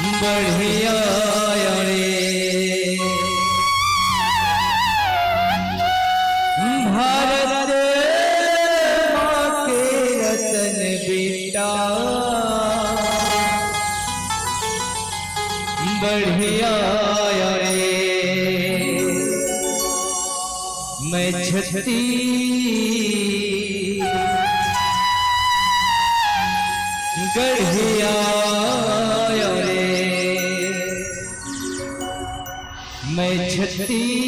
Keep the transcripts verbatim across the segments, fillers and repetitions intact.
बढ़िया रे, भारत माँ के रतन बेटा। बढ़िया रे, मैं छत्तीसगढ़िया रे, मैं छत्तीसगढ़िया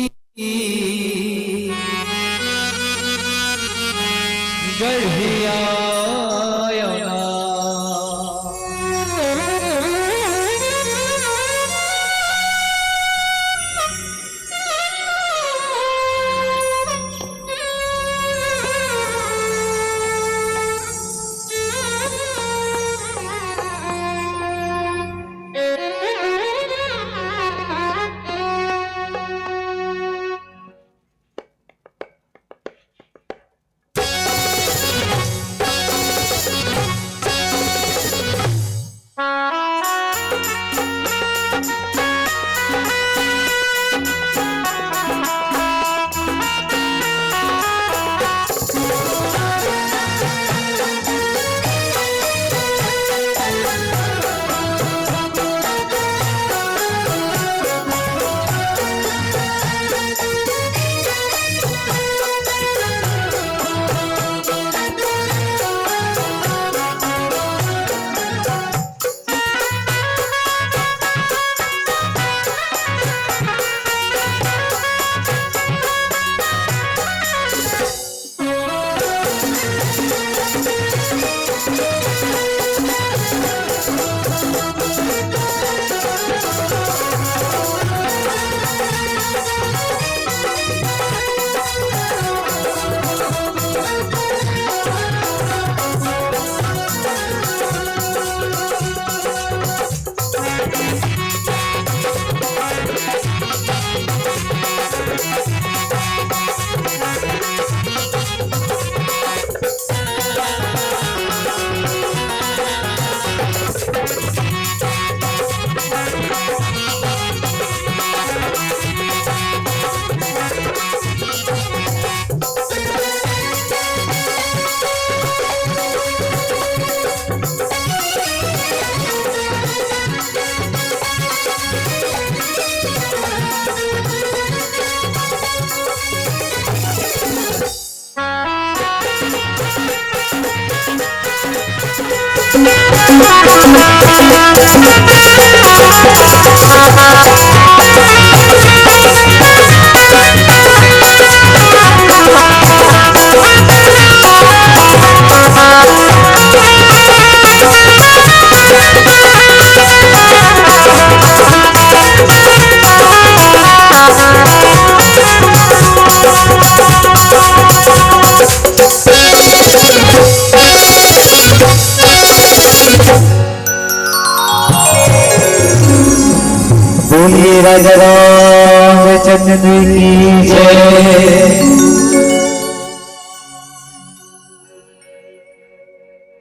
बोलिए राजा रामचंद्र की जय।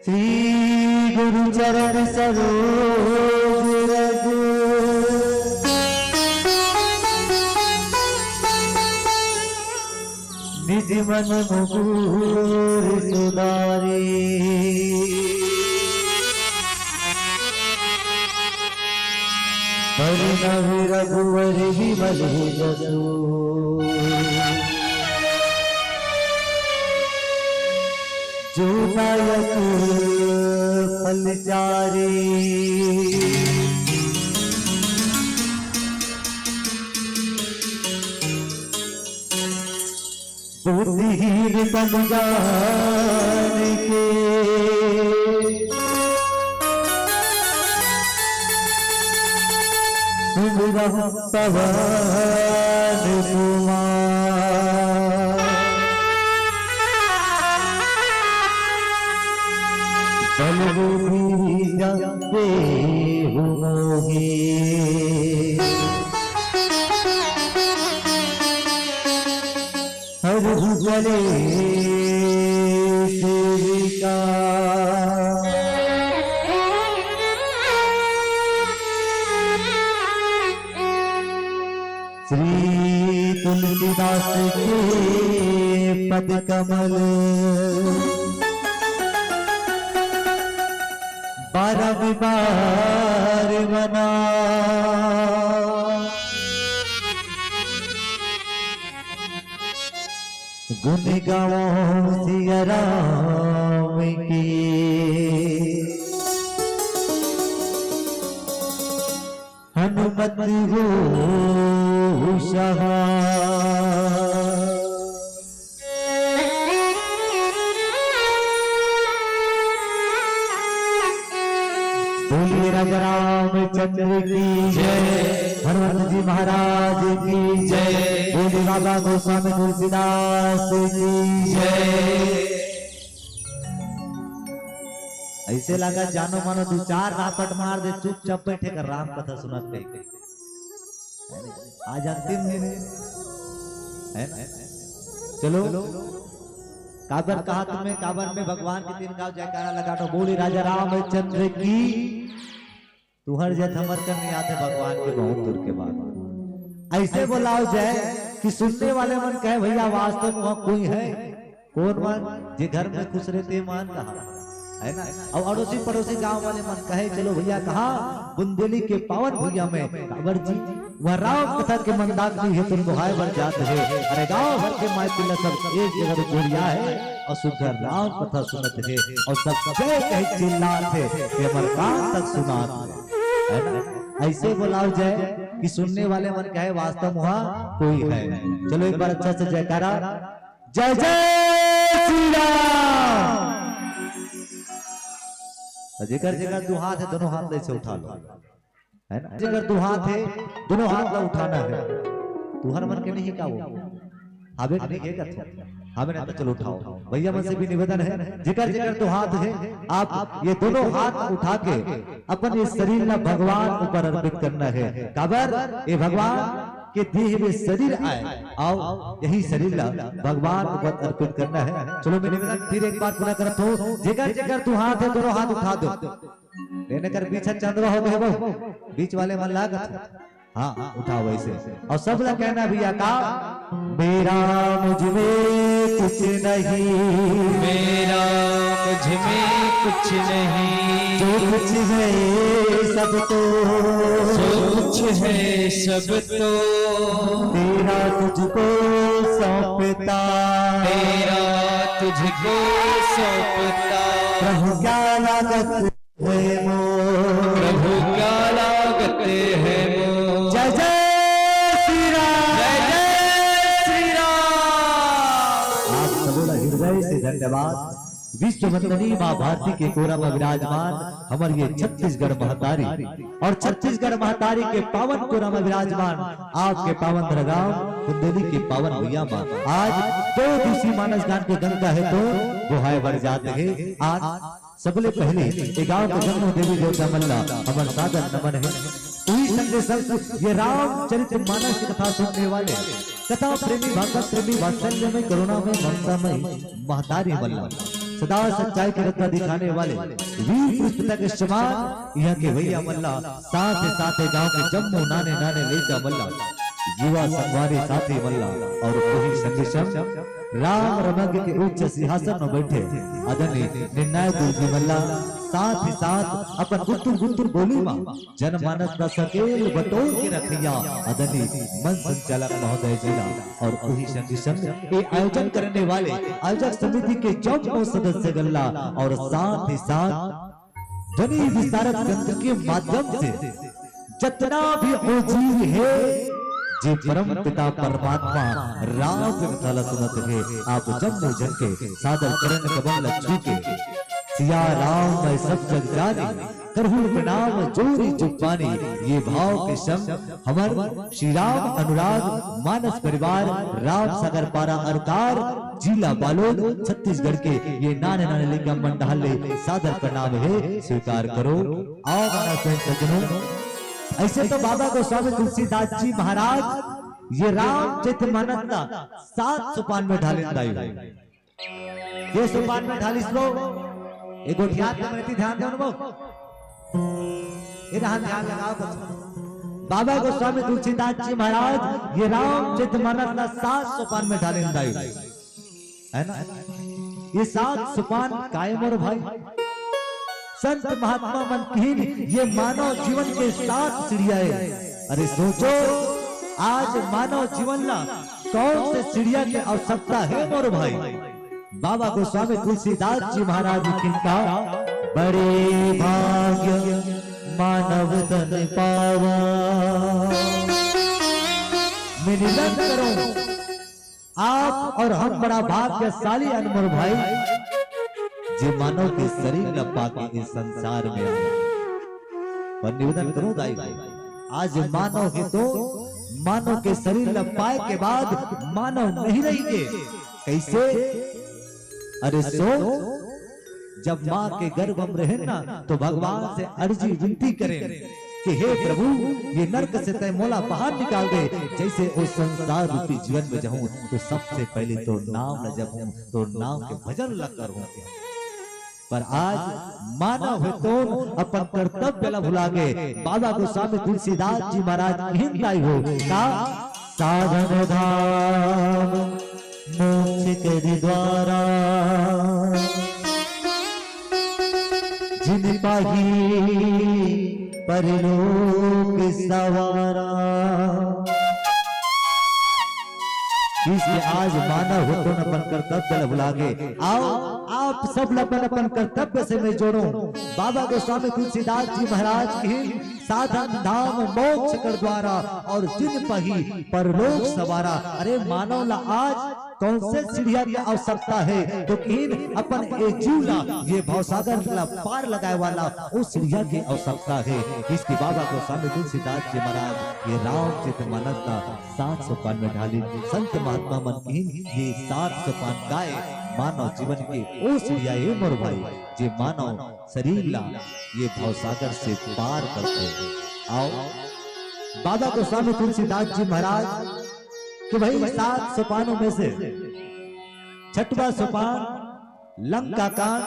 श्री गुरु चरण सरोज रज, निज मन मुकुर सुधारी। बरनउँ रघुवर बिमल जसु, जो दायक फल चारी। बुद्धिहीन तन जान के सुमिरहु पवन कुमार। बल बुद्धि विद्या देहु मोहि। हरहु कलेस विकार। श्री तुलसीदास के पद कमल बारंबार मना। गुण गावों सिया राम के, हनुमत हो सहाय। बोलिए राजा रामचंद्र की जय, हनुमंत जी महाराज की जय, बोलिए बाबा गोस्वामी तुलसीदास की जय। ऐसे लगा जानो मानो दू चार रापट मार दे, चुपचाप बैठे कर राम कथा सुनत कहीं। आज अंतिम दिन है, है ना? चलो, काबर कहा तुम्हें, काबर में भगवान के तीन गाँव जयकारा लगा दो, बोली राजा रामचंद्र की। तुहर जय थमर कर नहीं आते भगवान के बहुत दूर के बाद। ऐसे बोलाओ जय कि सुनने वाले मन कहे, "भैया, वास्तव में वहाँ कोई है?" कौन मन? जे घर में खुश रहते मन कहा, है ना? और अड़ोसी पड़ोसी गांव वाले मन कहे, "चलो भैया, कहा बुंदेली के पावन भुइया में, काबर जी, वह राम कथा के मंदाकिनी हे तुम दोहाय बर जात हे।" अरे गांव भर के माई पिल्ला सब एक जगह गोरिया हे और सुघर राम कथा सुनत हे और सब जय कहे चिल्लात हे कि हमर कान तक सुनात हे, है ना? ऐसे बोलाओ जय कि सुनने वाले मन कहे, "वास्तव में वहाँ कोई है।" चलो एक बार अच्छा से जयकारा, जय जय श्री राम। तो जेकर जेकर दू हाथ हे, दोनों हाथ ले से उठा लो, है ना? जेकर दू हाथ हे, दोनों हाथ ला उठाना हे। तुहर मन के नहीं का वो? हावे के नहीं के करथो? हावे ना तो चलो उठाओ। भैया मन से भी निवेदन हे, जेकर जेकर दू हाथ हे, आप ये दोनों हाथ उठा के अपन ये शरीर ला भगवान ऊपर अर्पित करना हे। काबर ये भगवान के दिए हुए शरीर आए, आओ यही शरीर ला भगवान ऊपर अर्पित करना हे। चलो मैं निवेदन फिर एक बार पुनः करत हूँ, जेकर जेकर दू हाथ हे, दोनों हाथ उठा दो। लेने कर पीछे चंद्र हो गए वो, बीच वाले मन लागत। हाँ, हाँ, उठाओ वैसे। और सब लोग कहना भैया का, मेरा मुझ में कुछ नहीं, मेरा मुझ में कुछ नहीं, जो कुछ है सब तो, जो कुछ है सब तो, तेरा तुझको सौंपता, तेरा तुझको सौंपता। प्रभु क्या लागत है मोर। प्रभु क्या लागत है मोर। जय जय श्री राम। जय जय श्री राम। आप सबोला हृदय से धन्यवाद। विश्व वंदनी माँ भारती के कोरा में विराजमान हमर ये छत्तीसगढ़ महतारी और छत्तीसगढ़ महतारी के पावन कोरा में विराजमान आपके पावन धरगांव बुंदेली के पावन भुइया में आज दो दिवसीय मानस गान के गंगा हे तो दोहाय बर जात हे। आज सबले पहले ये गांव के जम्मो देवी देवता मन ला हमर सादर नमन हे। उही संगे संग ये रामचरित मानस कथा सुनने वाले, कथा प्रेमी, भागवत प्रेमी, वात्सल्य में, करुणा में, ममता में महतारी मन ला, सदा सच्चाई के रस्ता दिखाने वाले वीर पुरुष पिता के समान यहाँ के भैया मन ला, साथ ही साथ गांव के जम्मो नाने नाने लइका मन ला, युवा संगवारी साथी मन ला और वही संग संग राम रमंग के उच्च सिंहासन में बैठे आदरणीय निर्णायक गुरु जी मन ला, साथ ही साथ अपन गुंतुर गुंतुर बोली मा जनमानस का सकेल बटोर के रखैया आदरणीय मंच संचालक महोदय जी ला और वही संग संग ये आयोजन करने वाले आयोजक समिति के जम्मो सदस्य गल्ला और साथ ही साथ ध्वनि विस्तारक यंत्र के माध्यम से जतना भी ओ जीव हे, जे परम पिता परमात्मा राम के कथा ला सुनत हे, आप जम्मो झन के सादर चरण कमल ला छू के, सिया राम मैं सब जग जानी, करहूँ प्रणाम जोरी जुग पानी, ये भाव के संग हमर श्री राम अनुराग मानस परिवार राम सागर पारा अरकार जिला बालोद छत्तीसगढ़ के ये नाने नाने लइका मन डहार ले सादर प्रणाम हे, स्वीकार करो। आओ मानस बहन सज्जनों, ऐसे तो बाबा गोस्वामी तुलसीदास जी महाराज ये राम चैत्र मानस ला सात सोपान में ढालिन दाई। ये सोपान में ढालिस लो, ये गोठियात के प्रति ध्यान दो अनुभव। ये रहा ध्यान लगाओ बच्चों। बाबा गोस्वामी तुलसीदास जी महाराज ये रामचरित मानस ला सात सोपान में ढालिन दाई, है ना? ये सात सोपान काय मोर भाई? संत महात्मा मन किहिन ये मानव जीवन के सात सीढ़िया हे। अरे सोचो, आज मानव जीवन ला कौन से सीढ़िया के आवश्यकता हे मोर भाई? बाबा गोस्वामी तुलसीदास जी महाराज जी किहिन का, बड़े भाग्य मानव तन पावा। मैं निवेदन करूं, आप और हम बड़ा भाग्यशाली अन मोर भाई, जे मानव के शरीर ला पाके इस संसार में आए। पर निवेदन करूं दाई भाई, आज मानव हे तो मानव के शरीर ला पाए के बाद मानव नहीं रहिगे। कैसे? अरे सो जब माँ के गर्भ में रहेन ना, तो भगवान से अर्जी विनती करेन कि हे प्रभु, ये नरक से तैं मोला बाहर निकाल दे, जैसे ओ संसार रूपी जीवन में जाहूं तो सबसे पहले तोर नाम ला जपूं, तोर नाम के भजन ला करहूं। पर आज मानव हे तोन अपन कर्तव्य ला भुला गे। बाबा गोस्वामी तुलसीदास जी महाराज किहिन दाई हो का, साधन धाम मोक्ष कर द्वारा, जिन पाही परलोक सवारा। इसलिए आज मानव हे तोन अपन कर्तव्य ला भुला गे। आओ, आप सब ला अपन अपन कर्तव्य से मैं जोड़ूं। बाबा गोस्वामी तुलसीदास जी महाराज किहिन साधन धाम मोक्ष कर द्वारा, और जिन पाही परलोक सवारा। अरे मानव ला आज कौन से सीढ़िया के आवश्यकता हे? तो किहिन अपन ए जीव ला, ये भवसागर ला पार लगाए वाला ओ सीढ़िया के आवश्यकता हे। इसकी बाबा गोस्वामी तुलसीदास जी महाराज ये रामचरित मानस ला सात सोपान में ढालिन। संत महात्मा मन किहिन ये सात सोपान काय मानव जीवन के ओ सीढ़िया हे मोर भाई, जे मानव शरीर ला ये भवसागर से पार करथे। आओ, बाबा गोस्वामी तुलसीदास जी महाराज कि भाई सात सोपानों में से छठवां सोपान लंका कांड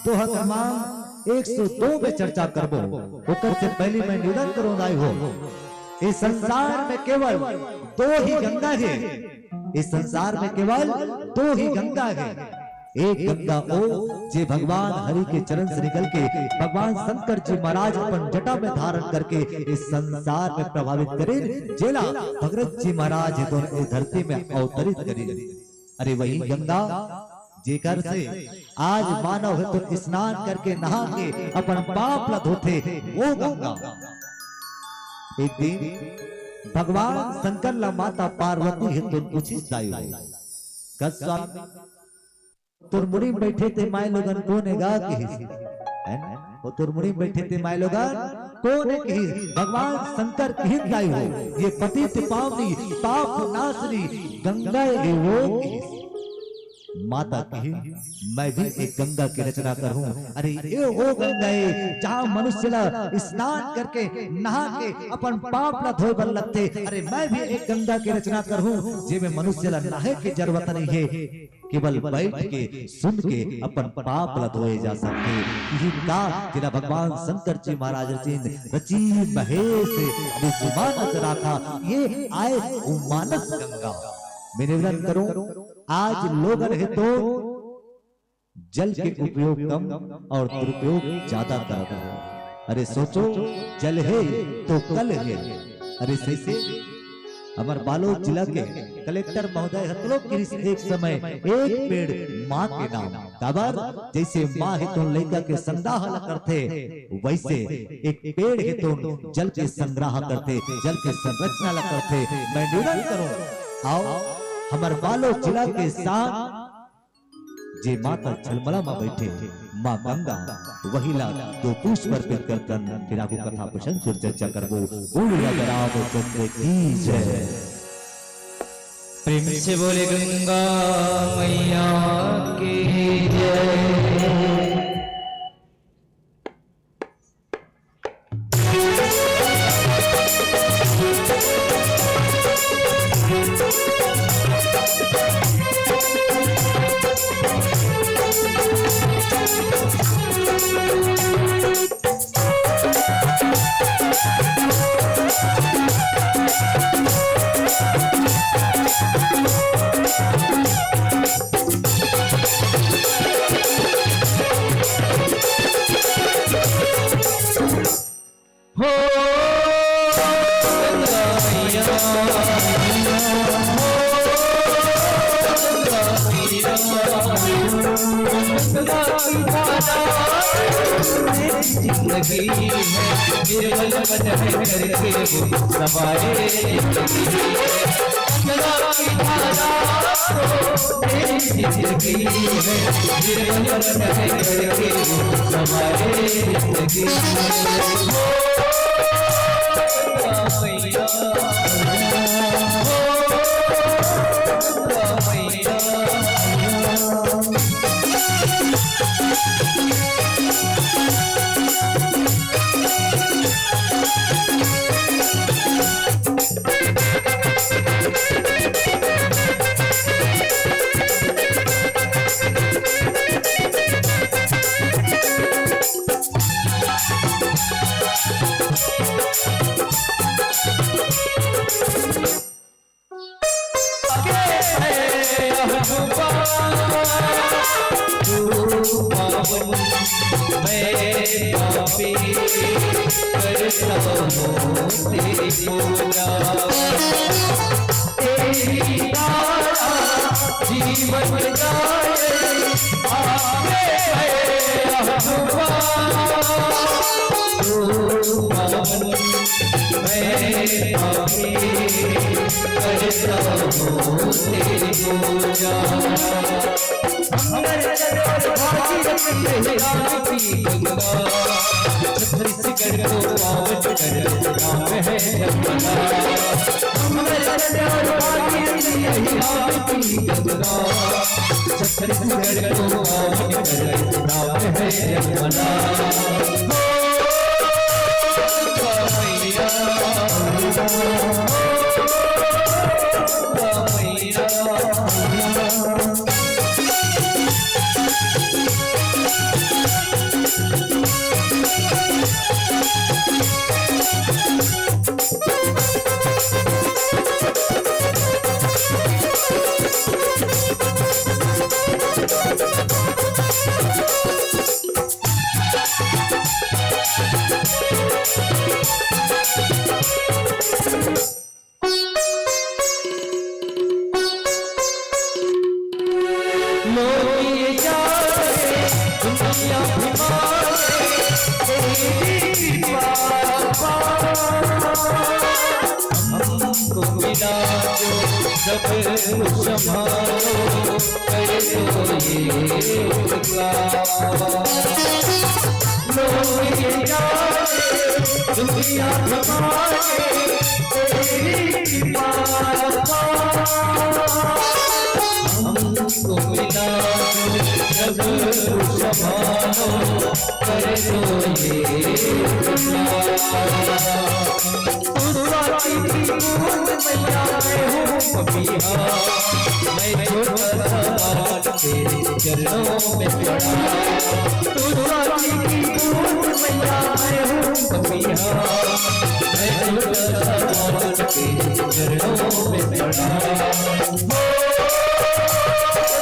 दोहा क्रमांक एक सौ दो में चर्चा करबो। ओकर से पहले मैं निवेदन करूं दाई हो, इस संसार में केवल दो ही गंगा हे। इस संसार में केवल दो ही गंगा हे। एक गंगा ओ जे भगवान हरि के चरण से निकल के भगवान शंकर जी महाराज अपन जटा में धारण करके इस संसार में प्रभावित करिन, जेला भगत जी महाराज हे तोन ए धरती में अवतरित करिन। अरे वही गंगा जेकर से आज मानव हे तोन स्नान करके नहा के अपन पाप ला धोथे, वो गंगा। एक दिन भगवान शंकर ला माता पार्वती हे तोन पूछिस दाई हो, कस स्वामी, तोर मुड़ी में बैठे ते माय लोगन कोन हे गा किहिस, है ना? ओ तोर मुड़ी में बैठे ते माय लोगन कोन हे किहिस? भगवान शंकर किहिन दाई हो, ये पतित पावनी पाप नाशनी गंगा हे वो किहिस। माता किहिन, मैं भी एक गंगा के रचना करहूं। अरे ये वो गंगा हे जहां मनुष्य ला स्नान करके नहा के अपन पाप ला धोए बर लगथे। अरे मैं भी एक गंगा के रचना करहूं जेमे मनुष्य ला नहाए के जरूरत नहीं हे, केवल बैठ के सुन के अपन पाप ला धोए जा सकथे। इही का जेला भगवान शंकर जी महाराज रचिन, रची महेश निज मानस राखा, ये आय ओ मानस गंगा। मैं निवेदन करूं, आज लोगन हे तो जल के उपयोग कम और दुरुपयोग ज्यादा करत हे। अरे सोचो, जल हे तो कल हे। अरे सही से हमर बालोद जिला के कलेक्टर महोदय ह घलो किहिस एक समय एक पेड़ माँ के नाम। काबर? जैसे माँ हे तो लइका के संग्रह ला करथे, वैसे एक पेड़ हे तो जल के संग्रह करथे, जल के संरचना ला करथे। मैं निवेदन करूं, आओ हमर बालोद जिला के शान जे माता झलमला मा बैठे माँ गंगा, वही ला दो पुष्प अर्पित करथन। फिर आगू कथा प्रसंग पर चर्चा करबो। बोल राजा रामचंद्र की जय। प्रेम से बोले गंगा मैया की जय। जिंदगी है निर्मल मन है करके वो सवारे जिंदगी है। गंगा की धारा को मेरी जिंदगी है निर्मल मन है करके वो सवारे जिंदगी है। जीवन जाए आवे है अहंकार। तू पावन मैं पापी, करता हूँ तेरी पूजा। हमर चंद्र भागीरथी यही राम की गंगा, छत्तीसगढ़ को पावन कर नाम है यमुना। हमर चंद्र भागीरथी यही राम की गंगा, छत्तीसगढ़ को पावन कर नाम है यमुना। हो, मैया, हो, मैया। लोग ये जाने दुनिया भी माने तेरी कृपा। हमको मिला जो सब कुछ संभालो, कर दो ये उपकार। लोग ये जाने दुनिया भी माने तेरी कृपा। हमको मिला जब संभालो, कर दो ये उपकार। तू स्वाति की बूंद मैया, मैं हूँ पपीहा, मैं छोटा सा बालक तेरे चरणों में पड़ा। तू स्वाति की बूंद मैया, मैं हूँ पपीहा, मैं छोटा सा बालक तेरे चरणों में पड़ा। हो,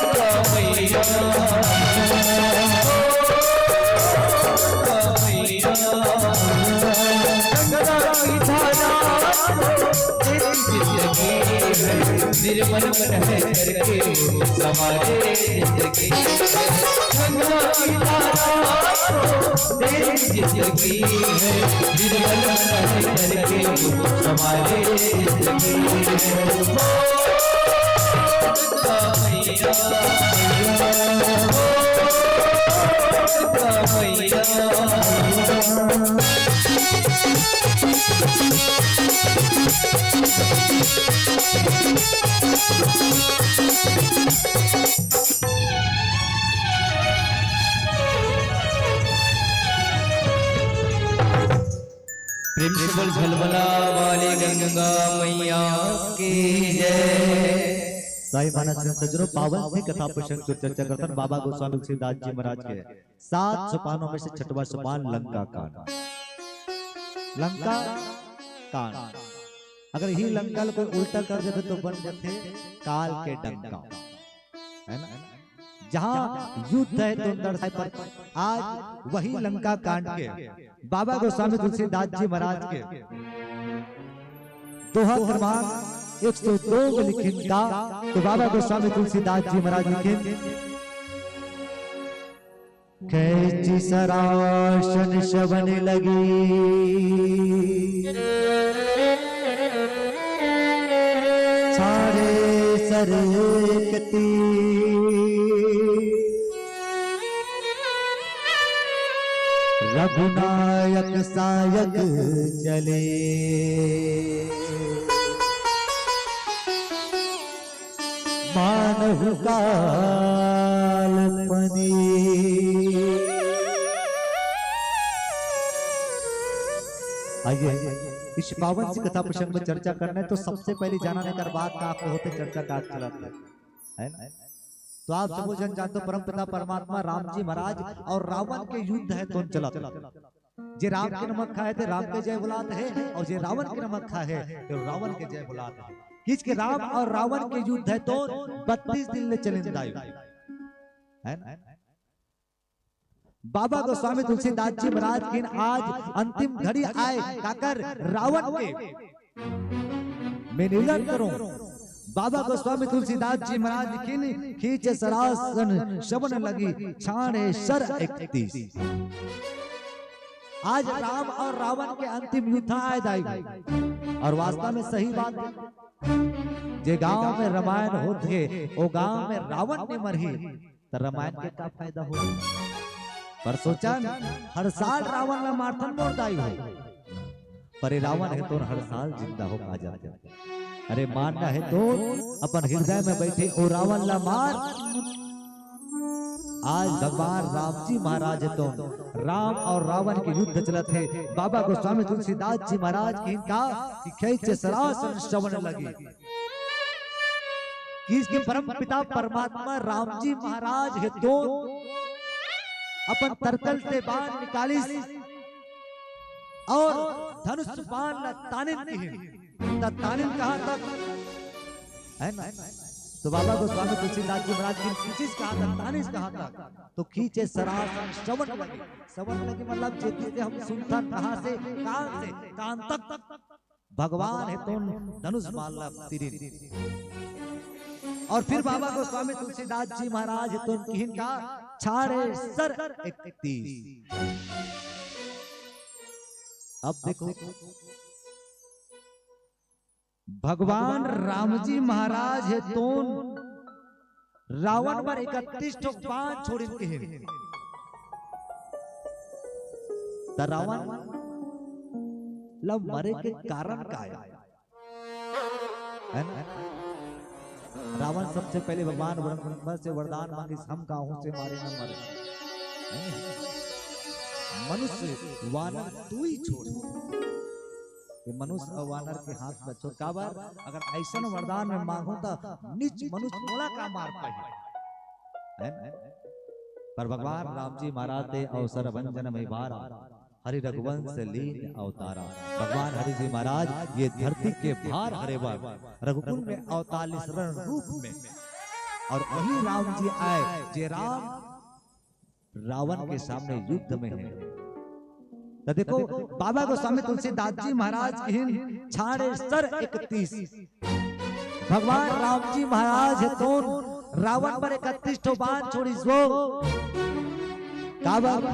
गंगा मैया, हो, गंगा मैया, गंगा की धारा निर्मल मन है करके वो सवारे जिंदगी। गंगा की धारा तेरी जिंदगी है, निर्मल मन है करके वो सवारे जिंदगी है। ओ गंगा मैया, ओ गंगा मैया। प्रेम से बोल झलमला वाली गंगा मैया की जय। साई मानस में सज्जनों, पावन से कथा प्रसंग की चर्चा करतन बाबा गोस्वामी तुलसीदास जी महाराज के सात सोपानों में से छठवां सोपान लंका कांड। लंका कांड, अगर ही लंका ल कोई उल्टा कर देबे तो बन जाथे काल के डंका, है ना? जहां युद्ध है तो दर्शाए, पर आज वही लंका कांड के बाबा गोस्वामी तुलसीदास जी महाराज के दोहा क्रमांक एक सौ दो में लिखिन का, तो बाबा गोस्वामी तुलसीदास जी महाराज लिखिन, कैंची सरासन श्रवण लगी, छाड़े सर एक तीर। रघुनायक सायक चले, मानहु काल पनी। आइए, इस पावन सी कथा प्रसंग में चर्चा करना है, तो सबसे पहले जाना नहीं कर बात का आपको होते चर्चा का चलत है, है ना? तो आप सब जन जानते हो, परम पिता परमात्मा राम जी महाराज और रावण के युद्ध है, तो चलत है। जे राम के नमक खाए थे, राम के जय बुलात है, और जे रावण के नमक खाए है, तो रावण के जय बुलात है। किस के राम और रावण के युद्ध है, तो बत्तीस दिन ले चलिन दाई, है ना? बाबा गोस्वामी तुलसीदास जी महाराज किन आज अंतिम घड़ी आए, काकर रावण के मैं निवेदन करूं, बाबा गोस्वामी तुलसीदास जी महाराज किन खींचे सरासन श्रवण लगी, छाड़े सर एक तीर। आज राम और रावण के अंतिम युद्ध आए दाई, और वास्तव में सही बात है। जे गांव में रामायण होत हे, ओ गांव में रावण नहीं मरही, त रामायण के का फायदा हो? पर सोचन, हर साल रावण ला मारथन मोर दाई हो, पर ये रावण हे तो हर साल जिंदा हो का जाथे। अरे मानना है तो अपन हृदय में बैठे ओ रावण ला मार। आज भगवान राम जी महाराज हे तो राम और रावण के युद्ध चलत हे। बाबा गोस्वामी तुलसीदास जी महाराज किन का कि खींचे सरासन श्रवण लगी। किस के परम पिता परमात्मा राम जी महाराज हे तो अपन तरकल से बाण निकालिस और धनुष बाण ला तानिन किहिन। त तानिन कहां तक, है ना? तो बाबा गोस्वामी तुलसीदास जी महाराज की खींचिस कहां तक, तानिस कहां तक, तो खींचे सरासन श्रवण लगी। श्रवण लगी मतलब जेती से हम सुनथन, कहां से? कान से। कान तक भगवान हे तो धनुष बाण ला तीरिन। और फिर बाबा गोस्वामी तुलसीदास जी महाराज हे तो किहिन का, छाड़े सर एक तीर। अब देखो, भगवान राम जी महाराज हे तो रावण पर इकतीस ठो बाण छोड़िन किहिन। त रावण ला मरे के कारण का हे? है ना? रावण सबसे पहले भगवान ब्रह्मा से वरदान मांगिस, हम काहू से मारे न मरे। है ना? मनुष्य वानर तू ही छोड़। ये मनुष्य और वानर के हाथ में छोड़। काबर? अगर ऐसन वरदान में मांगो तो नीच मनुष्य मोला का मार पाही। है ना? पर भगवान राम जी महाराज दे अवसर भंजन में बारा, हरि रघुवंश लीन अवतारा। भगवान हरि जी महाराज ये धरती के भार हरे बर रघुकुल में अवतार लीस रण रूप में। और वही राम जी आए, जे राम रावण के सामने युद्ध में है। तो देखो, बाबा गोस्वामी तुलसीदास जी महाराज किहिन छाड़े सर इकतीस। भगवान राम जी महाराज हे तो रावण पर इकतीस ठो बाण छोड़िस वो। काबर?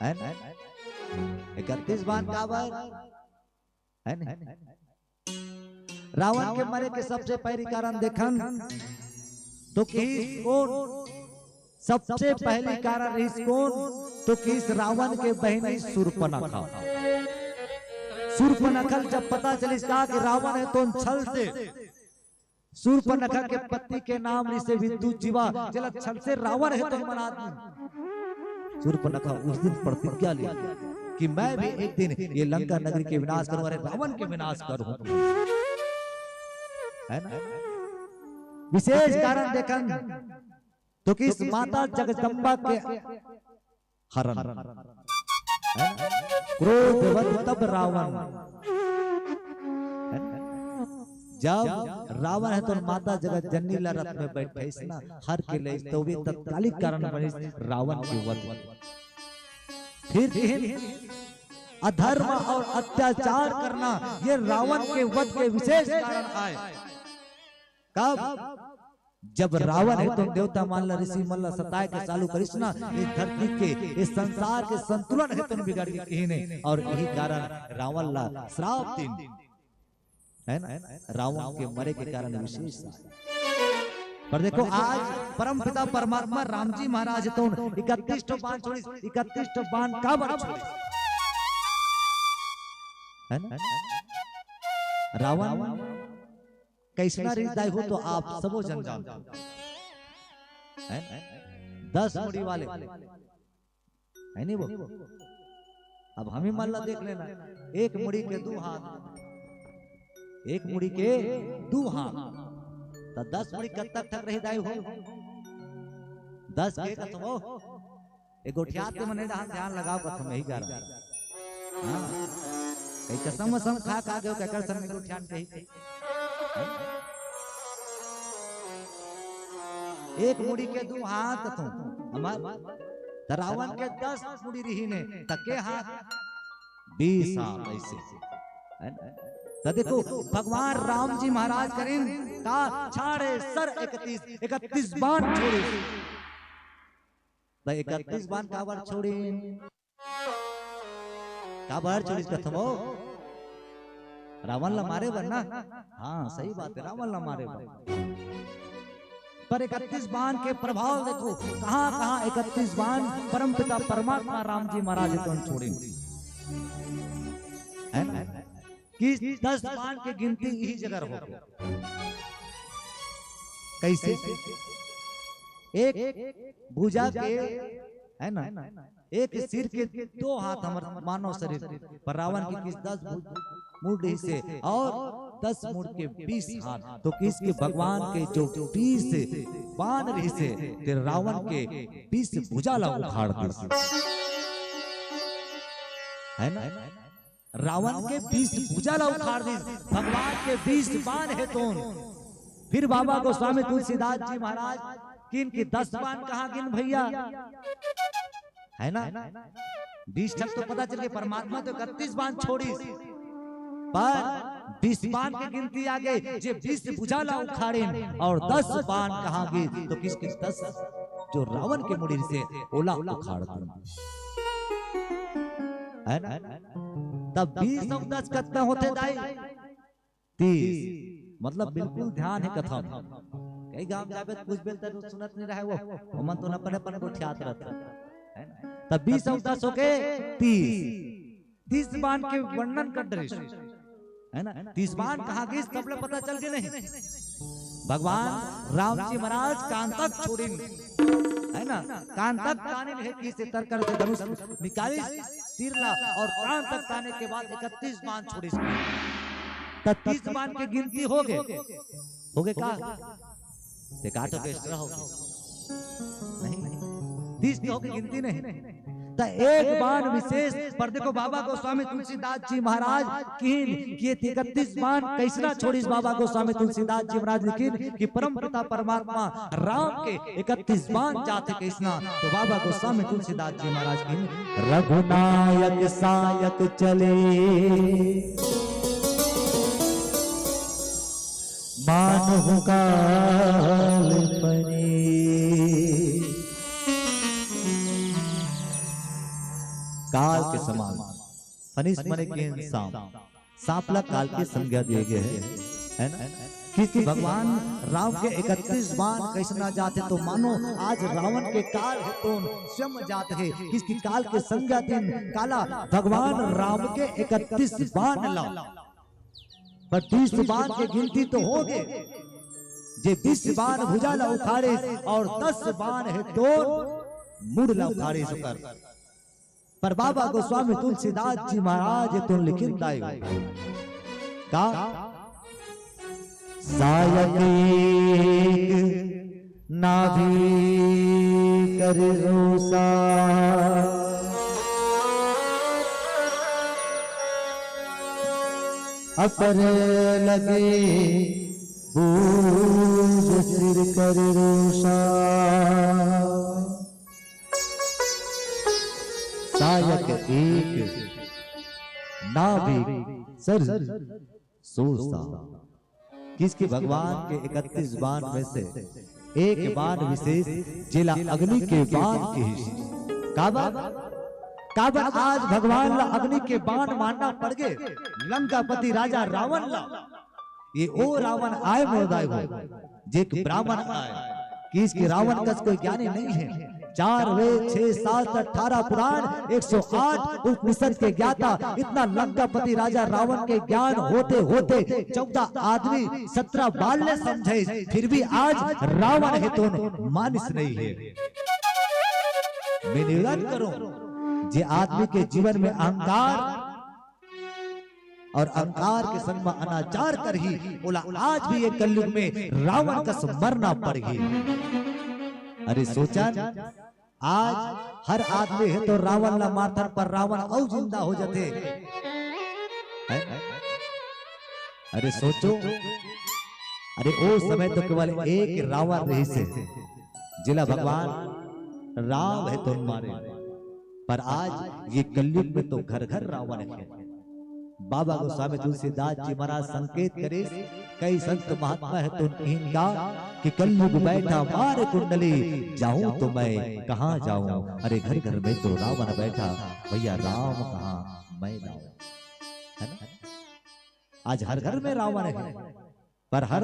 है ना? इकतीस बाण काबर? है ना? रावण के मरे के सबसे पहली कारण देखन तो किहिस कोन? सबसे पहली कारण रहिस कोन? तो किहिस रावण के बहिनी सूर्पनखा। सूर्पनखा ल जब पता चलिस का कि रावण हे तो छल से सूर्पनखा के पति के नाम रहिसे विद्युत जीवा, जेला छल से रावण हे तो मन आदमी। सूर्पनखा उस दिन प्रतिज्ञा ली कि मैं भी एक दिन ये लंका नगरी के विनाश करूं, अरे रावण के विनाश करूं। है ना? विशेष कारण देखन तो किहिस माता जगदम्बा के हरण। है ना? क्रोधवत तब रावण। है ना? जब रावण हे तो माता जगत जननी ला रथ में बैठाइस ना, हर के ले तो वे तत्कालिक कारण बनिस रावण के वध। फिर अधर्म और अत्याचार करना, ये रावण के वध के विशेष कारण आय। कब? जब रावण हे तो देवता मन ला, ऋषि मन ला सताय के चालू करिस ना, इस धरती के, इस संसार के संतुलन हे तो बिगड़ गे कहिन हे, और यही कारण रावण ला श्राप दिन, है ना, रावण के मरे के कारण विशेष आय। पर देखो, आज परम पिता परमात्मा राम जी महाराज तो इकतीस ठो बाण छोड़िस, इकतीस ठो बाण काबर छोड़िस? है ना? रावण कइसना रिहिस दाई हो तो आप सबो झन जानथव, है ना? दस मुड़ी वाले, है नहीं वो? अब हम ही मन ला देख लेना, एक मुड़ी के दू हाथ, एक मुड़ी के दू हाथ, त दस मुड़ी कतक ठक रही दाई हो? दस के कथो, ए गोठियात के मन हे, ध्यान लगाव कथो, यही कारण। हाँ। कहीं कसम वसम खा के आ गे हो, केकर संग गोठियान कही। एक मुड़ी के दू हाथ तो हमर, त रावण के दस मुड़ी रहिन हे, त के हाथ? बीस हाथ, ऐसे। है ना? त देखो, भगवान राम जी महाराज करिन का, छाड़े सर इकतीस, इकतीस बाण छोड़िस। त इकतीस बाण काबर छोड़िन? काबर छोड़िस कथो? रावण ला मारे बर ना? हाँ, सही बात हे, रावण ला मारे बर। पर इकतीस बाण के प्रभाव देखो, कहाँ-कहाँ इकतीस बाण परमपिता परमात्मा राम जी महाराज तो छोड़िन, है ना? कि दस बाण के गिनती इही जगह हो गे। कइसे? एक भुजा के, है ना, एक सिर के दो हाथ हमर मानव शरीर, पर रावण के किस दस भु-, मुड़ रहिस हे और दस मुड़ के बीस हाथ, तो किस के भगवान के जो बीस बाण रहिस हे, ते रावण के बीस भुजा ला उखाड़ दिस, है ना? रावण के बीस भुजा ला उखाड़ दिस, भगवान के बीस बाण हे तोन। फिर बाबा गोस्वामी तुलसीदास जी महाराज कहिन कि दस बाण कहाँ गिन भैया, है ना? बीस ठक तो पता चल गे, परमात्मा तो इकतीस बाण छोड़िस, पर बीस बाण के गिनती आ गे, जे बीस भुजा ला उखाड़िन और दस बाण कहाँ गिस, तो किस के दस जो रावण के मुड़ी से ओला उखाड़ दिस, है ना? तब बीस अउ दस कतना होथे दाई? तीस। मतलब बिल्कुल ध्यान हे कथा में। कई गांव जाबे त कुछ बेर तक सुनत नहीं रहे वो, ओमन तो अपन अपन गोठियात रहत हे, है ना? तब बीस अउ दस होके तीस, तीस बाण के वर्णन कर डरिस, है ना? तीस बाण कहाँ गिस, तब ले पता चल के नहीं। भगवान राम जी महाराज कांता के छोड़िन, है ना? कांता के तानिन हे कि से तर कर के धनुष निकालिस तीर ला, और कांता के ताने के बाद इकतीस बाण छोड़िस। त तीस बाण के गिनती हो गे, हो गे का? ते काटो के extra हो गे। नहीं, तीस के हो गे, गिनती नहीं। त एक बाण विशेष, पर देखो बाबा गोस्वामी तुलसीदास जी महाराज कहिन कि ये इकतीस बाण कइसना छोड़िस। बाबा गोस्वामी तुलसीदास जी महाराज लिखिन कि परम पिता परमात्मा राम के इकतीस बाण जाथे कइसना, तो बाबा गोस्वामी तुलसीदास जी महाराज कहिन, रघुनायक सायक चले मानहु काल पनीर। काल के समान, फनीस मने के सांप, सांप ला काल के संज्ञा दिए गए हे, है ना? क्योंकि भगवान राम के इकतीस बाण कइसना जाथे, तो मानो आज रावण के काल हे तोन स्वयं जात हे, क्योंकि काल के संज्ञा दिन काला भगवान राम के इकतीस बाण ला, पर बीस बाण के गिनती तो हो गे, जे बीस बाण भुजा ला उखाड़िस और दस बाण हे तोन मुड़ ला उखाड़िस ओकर। पर बाबा गोस्वामी तुलसीदास जी महाराज तो लिखिन दाई हो। का? सायक एक नाभि कर रोषा, अपर लगे भुज सिर कर रोषा। सायक एक नाविक सर सोसा। किसके भगवान के इकतीस बाण में से एक बाण विशेष, जेला अग्नि के बाण किहिस। काबर, काबर आज भगवान ला अग्नि के बाण मारना पड़ गे लंकापति राजा रावण ला। ये ओ रावण आय मोर दाई हो, जे एक ब्राह्मण आय। किसके रावण कस कोई ज्ञानी नहीं है। चार वेद, छह शास्त्र, अठारह पुराण, एक सौ आठ उपनिषद के ज्ञाता, इतना लंकापति राजा रावण के ज्ञान होते होते चौदह आदमी, सत्रह बाल ले समझे, फिर भी आज रावण हे तो मानिस नहीं है। मैं निवेदन करूं, जे आदमी के जीवन में अहंकार और अहंकार के संग में अनाचार करही, ओला आज भी ये कलयुग में रावण कस मरना पड़ही। अरे सोचन, आज हर आदमी हे तो रावण ला मारथन, पर रावण अउ जिंदा हो जाथे। हैं? अरे सोचो, अरे ओ समय तो केवल एक रावण रहिस हे, जेला भगवान राम हे तो मारे, पर आज ये कलयुग में तो घर घर रावण हे। बाबा गोस्वामी तुलसीदास जी महाराज संकेत करिस, कई संत महात्मा हे तो इनका कि कलयुग बैठा मार कुंडली, जाऊं तो मैं कहां जाऊं, अरे घर घर में तो रावण बैठा, भैया राम कहां मैं लाऊं, है ना? आज हर घर में रावण हे, पर हर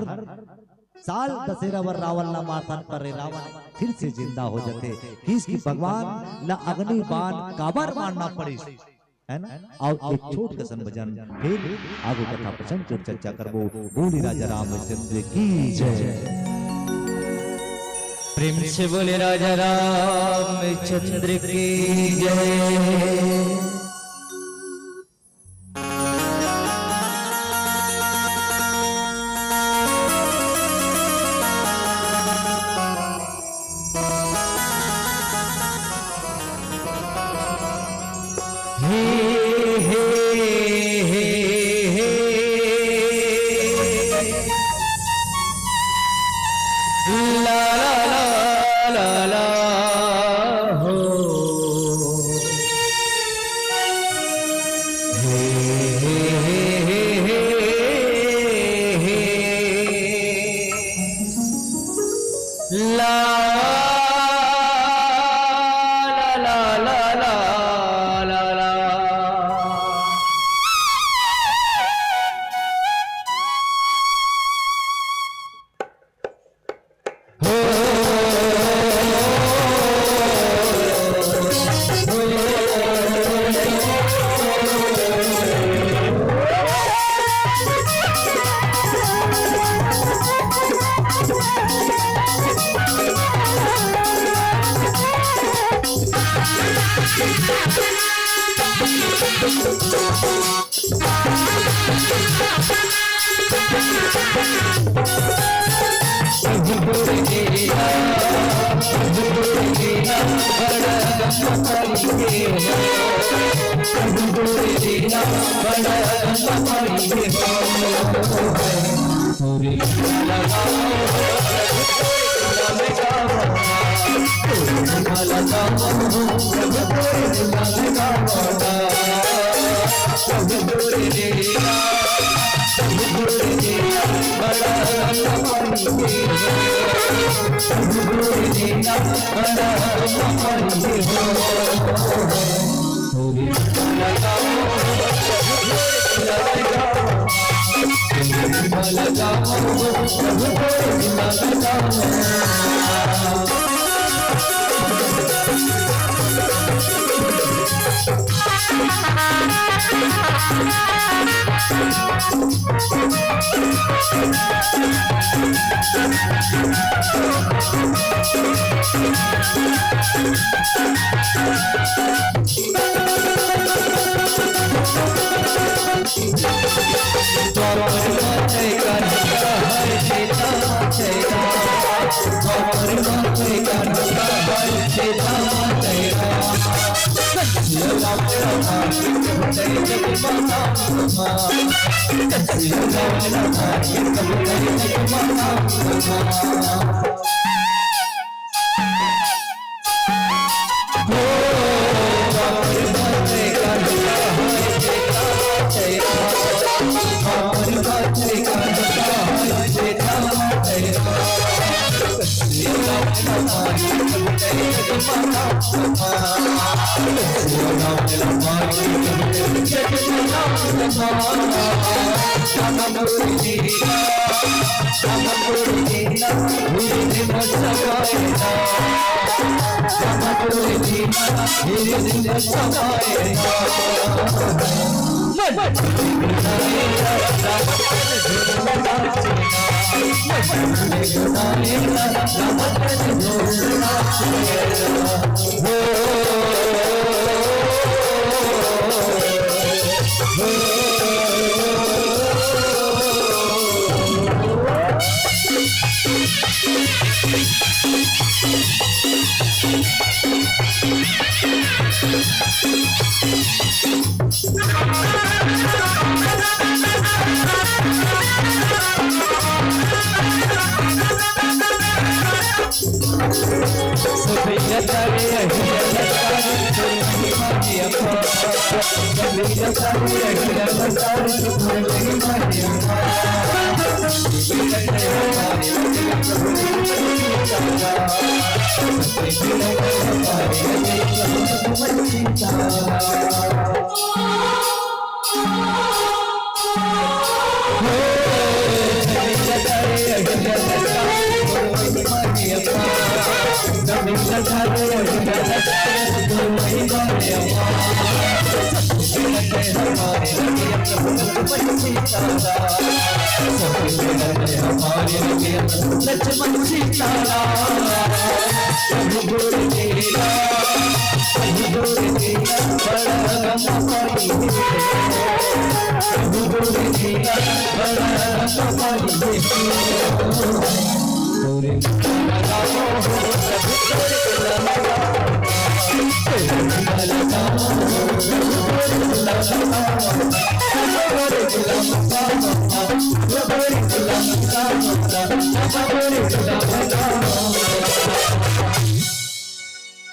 साल दशहरा बर रावण ला मारथन, पर रे रावण फिर से जिंदा हो जाथे। किसके भगवान ला अग्नि बाण काबर मारना पड़िस, है ना? अउ एक छोट कसन भजन, फिर आगू कथा प्रसंग के चर्चा करबो। बोली राजा रामचंद्र की जय। प्रेम से बोले राजा रामचंद्र की जय। हे, हे, हे, हे। ला, ला, ला, ला, ला, हो। हे, हे, हे, हे, हे, हे। ला, ला, ला, ला, ला, ला, ला।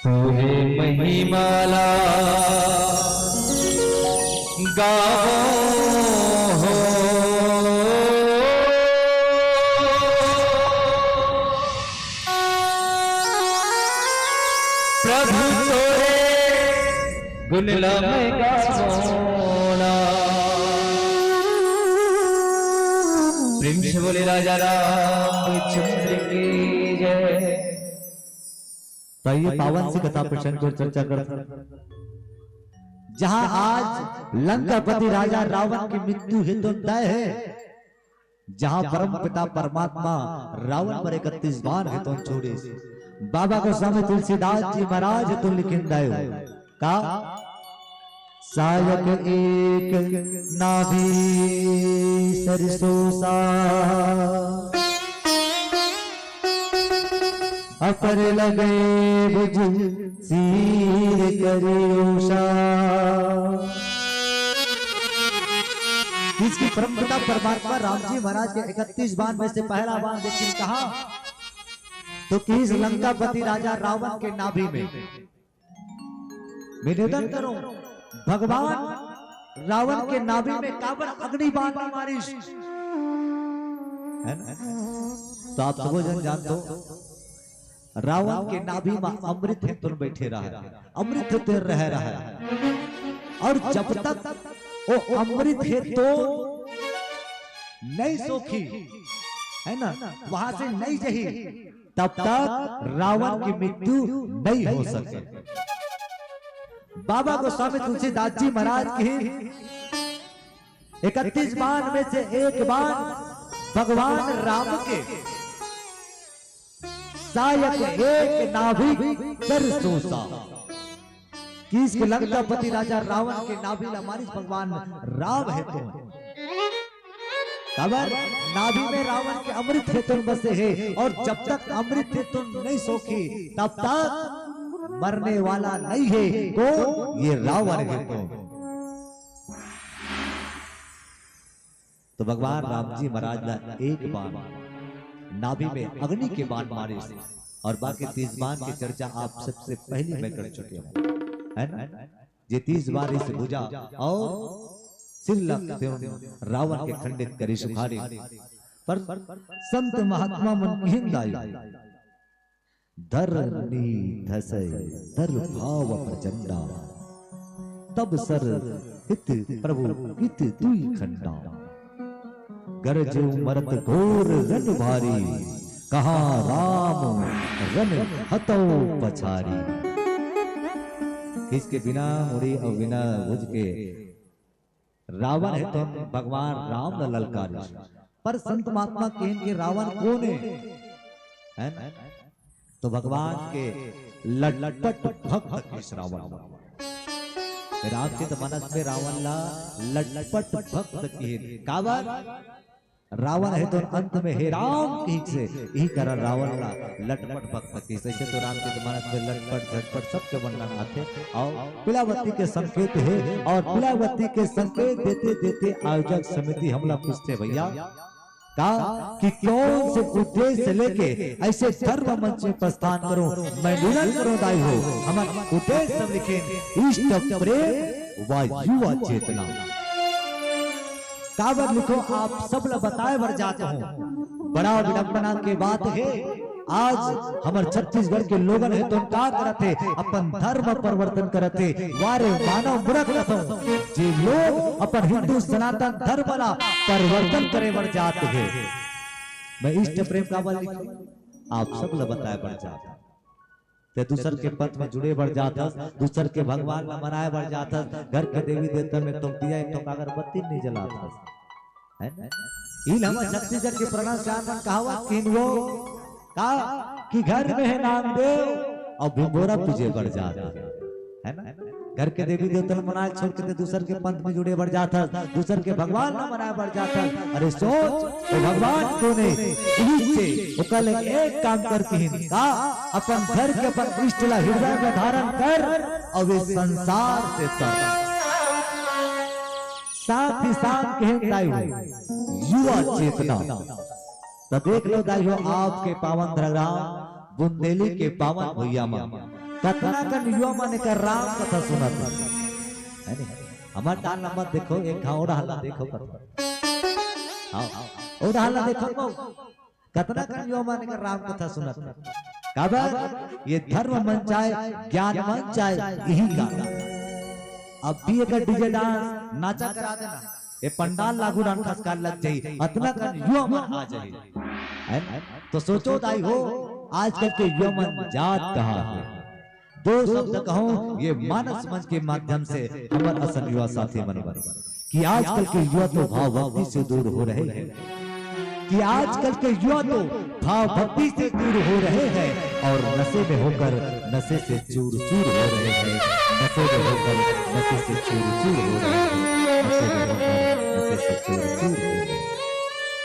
तोरे महिमा ला गावो हो प्रभु, तोरे गुण ला मैं गावो ना। प्रेम से बोले राजा रामचंद्र की जय। तो ये पावन सी कथा प्रसंग पर चर्चा करते हैं, जहां आज लंकापति राजा रावण की मृत्यु हेतु तय हे, जहां परम पिता परमात्मा रावण पर इकतीस बाण हेतु छोड़े, बाबा गोस्वामी तुलसीदास जी महाराज हेतु लिखिन दय हो। का? सायक एक नाभि सरसोसा, अपर लगे भुज सीर करियोसा। इसकी परम पिता परमात्मा राम जी महाराज के इकतीस बाण में से पहला बाण देखिए कहा, तो कि इस लंकापति राजा रावण के नाभि में मैं निवेदन करूं, भगवान रावण के नाभि में काबर अग्नि बाण मारिस, है ना? तो आप सबो जन जानते हो, रावण के नाभि में अमृत हेतु बैठे रहा, अमृत हेतु रह रहा है। और जब तक वो अमृत हेतु नहीं सोखी, है ना, वहां से नहीं जही, तब तक रावण की मृत्यु नहीं हो सके। बाबा गोस्वामी तुलसीदास जी महाराज की इकतीस बाण में से एक बाण भगवान राम के सायक एक नाभि सरसोसा। कि इसके लंकापति राजा रावण के नाभि ला मारिस भगवान राम हेतु। काबर नाभि में रावण के अमृत हेतु बसे हे, और जब तक अमृत हेतु नहीं सोखी, तब तक मरने वाला नहीं है कौन? ये रावण हेतु। तो भगवान राम जी महाराज ला एक बाण नाभि में अग्नि के बाण मारिस, और बाकी तीस बाण की चर्चा आप सबसे पहले मैं कर चुके हूँ, है ना? जे तीस बाण इस भुजा और सिर लग रावण के खंडित करिस उखाड़िन। पर संत महात्मा मन किहिन दाई, धरनी धसै दर भाव प्रचंडा, तब सर हित प्रभु हित दुई खंडा। गरजो मरत घोर रन भारी, कहा राम रन हतौ पछारी। किसके बिना मुड़ी और बिना भुज के रावण हे तो भगवान राम ला ललकारिस, पर संत महात्मा कहिन के रावण कोन हे, है ना? तो भगवान के लटपट भक्त कहिस रावण। रामचरित मानस में रावण ला लटपट भक्त कहिन। काबर? रावण हे तो अंत में हे राम कहिस, इही कारण रावण ला लटपट भक्त कहिस। ऐसे तो रामचरित मानस में लटपट झटपट सबके वर्णन आथे। अउ पिलावती के संकेत हे, अउ पिलावती के संकेत देते देते आयोजक समिति हमला पूछथे, भैया, का कि कौन से उद्देश्य लेके ऐसे धर्म मंच में प्रस्थान करूं, मैं निरंतर दाई हो, हमर उद्देश्य सब लिखे, इष्ट प्रेम व युवा चेतना। काबर लिखो, आप सब ला बताए बर जात हूं। बड़ा विडंबना के बात हे, आज हमर छत्तीसगढ़ के लोगन हे तो का करत हे, अपन धर्म परिवर्तन करत हे। वारे मानव मूर्ख रथों, जे लोग अपन हिंदू सनातन धर्म ला परिवर्तन करे बर जात हे। मैं इष्ट प्रेम काबर लिखो, आप सब ला बताए बर जात हूं। ते दूसर के पंथ में जुड़े बर जात हस, दूसर के भगवान ला मनाए बर जात हस, घर के देवी देवता में तुम दिया एक ठोक अगरबत्ती नहीं जलात हस, है ना? इल हमर छत्तीसगढ़ के प्रणाम चार मन कहावत किन वो का कि घर में है नामदेव और भिंगोरा पूजे बर जात हस, है ना? घर के देवी देवता ल मनाए छोड़ के ते दूसर के पंथ में जुड़े बर जात हस, दूसर के भगवान ल मनाए बर जात हस। अरे सोच, वो भगवान कोन हे? इही से ओकर ले एक काम कर किहिन का, अपन घर के अपन इष्ट ला हृदय में धारण कर, अउ ये संसार से तर। साथ ही साथ कहे ताई हो, युवा चेतना। त देख लो दाई हो, आपके पावन धरम बुंदेली के पावन भुइयां म कतना कन युवा मन एकर राम कथा सुनत हे, है नी? हमर डाल नंबर देखो, एक घाव डाल देखो कथा। हाँ, ओ डाल देखो, कतना कन युवा मन एकर राम कथा सुनत हे। काबर? ये धर्म मंच आय, ज्ञान मंच आय, इही का। अब भी एकर डीजे डांस नाचा करा देना, ये पंडाल लागू डांस खसकार लग जाही, अतना कन युवा मन आ जाही। है ना? तो सोचो दाई हो, आजकल के युवा मन जात कहाँ हे? दो शब्द कहूँ, ये मानस मंच के माध्यम से हमर असन युवा साथी मन बर कि आजकल के युवा तो भाव भक्ति से दूर हो रहे हैं, कि आजकल के युवा तो भाव भक्ति से दूर हो रहे हैं और नशे में होकर नशे से चूर चूर हो रहे हैं, नशे में होकर नशे से चूर चूर हो रहे हैं, नशे में होकर नशे से चूर चूर हो रहे हैं।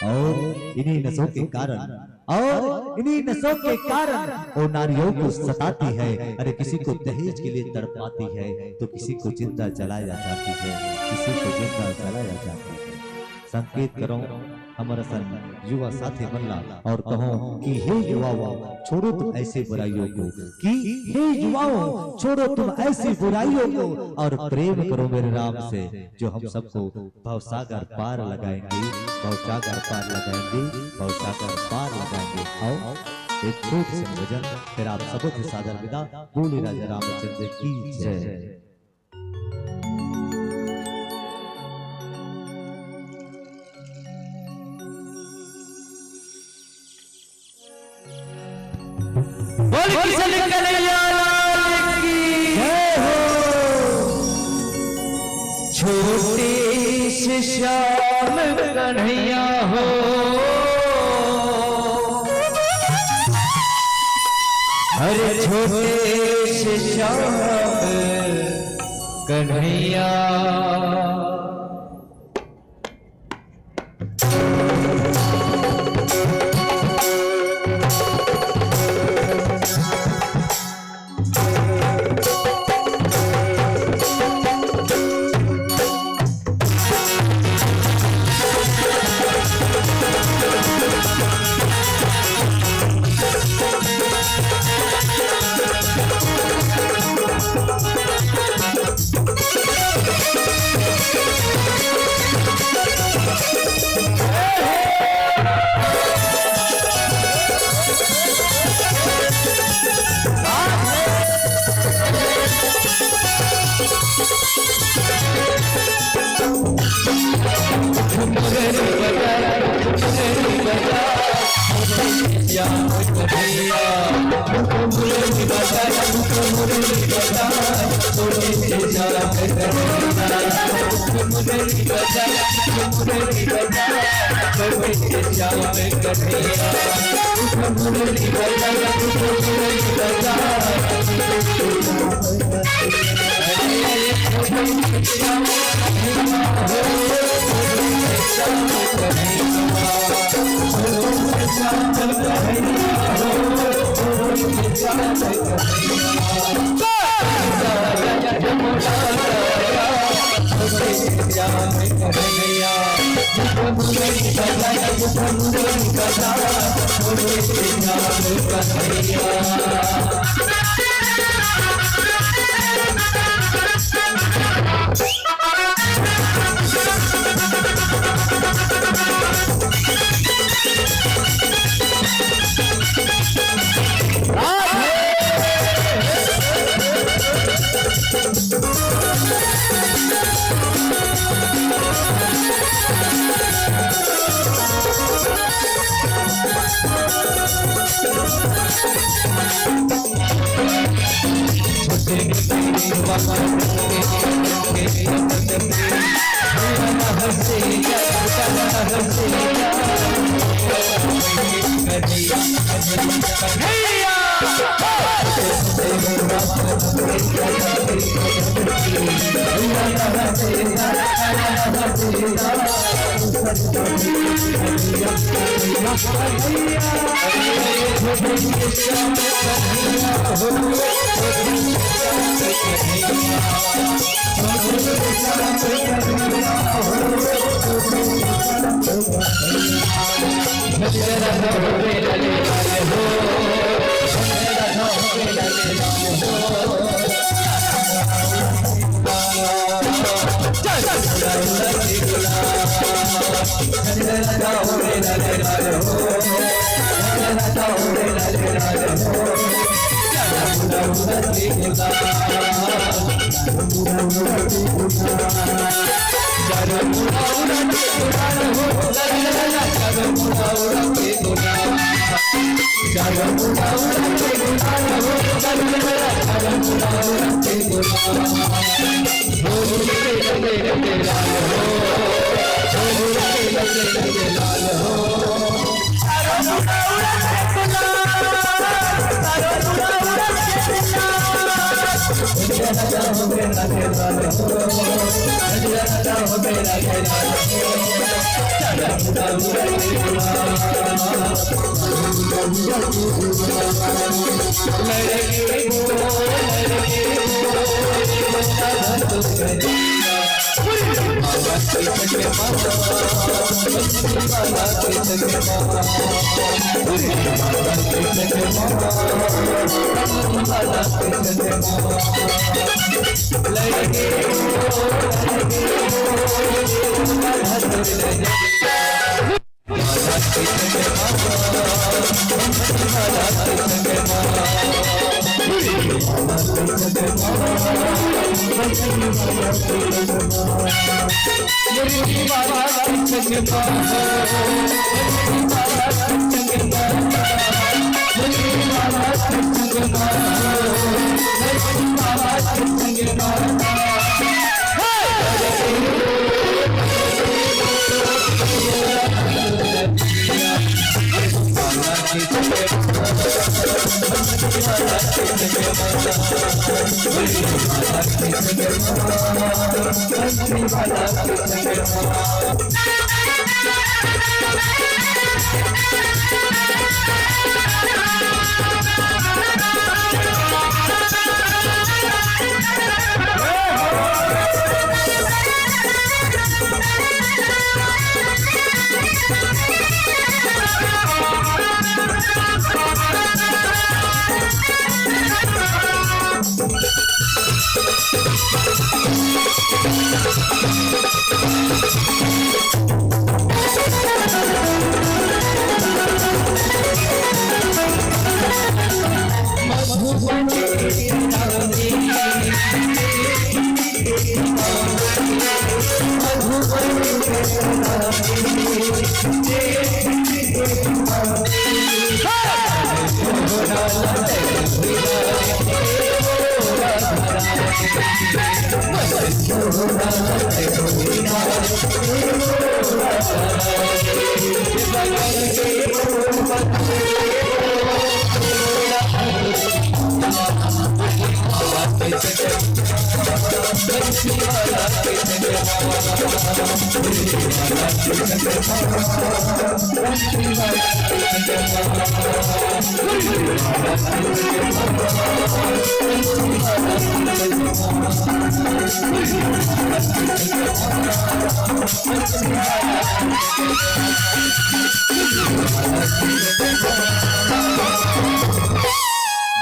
और इन्हीं नशों के कारण, और इन्हीं नशों के कारण वो नारियों को सताती है, अरे किसी को दहेज के लिए तड़पाती है, तो किसी को जिंदा जलाया जाती है, किसी को जिंदा जलाया जाती है। संकेत करो हमर असन युवा साथी मन ला और कहो कि हे युवाओं, छोड़ो तुम ऐसी बुराइयों को, कि हे युवाओं, छोड़ो तुम ऐसी बुराइयों को और प्रेम करो मेरे राम से, जो हम सबको भवसागर पार लगाएंगे, भवसागर पार लगाएंगे, भवसागर पार लगाएंगे। आओ, एक छोट से भजन, फिर आप सबों से सादर विदा। बोले राजा रामचंद्र की जय। बोल किशन कन्हैया लाल की जय हो। छोटे से श्याम कन्हैया हो, अरे छोटे से श्याम कन्हैया।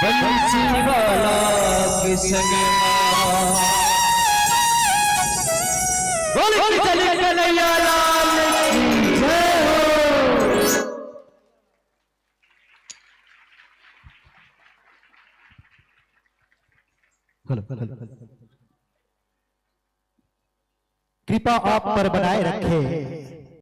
बंसी वाला के संग मा। बोल चली कन्हैया लाल की जय हो। Hello, hello. कृपा आप पर बनाए रखे।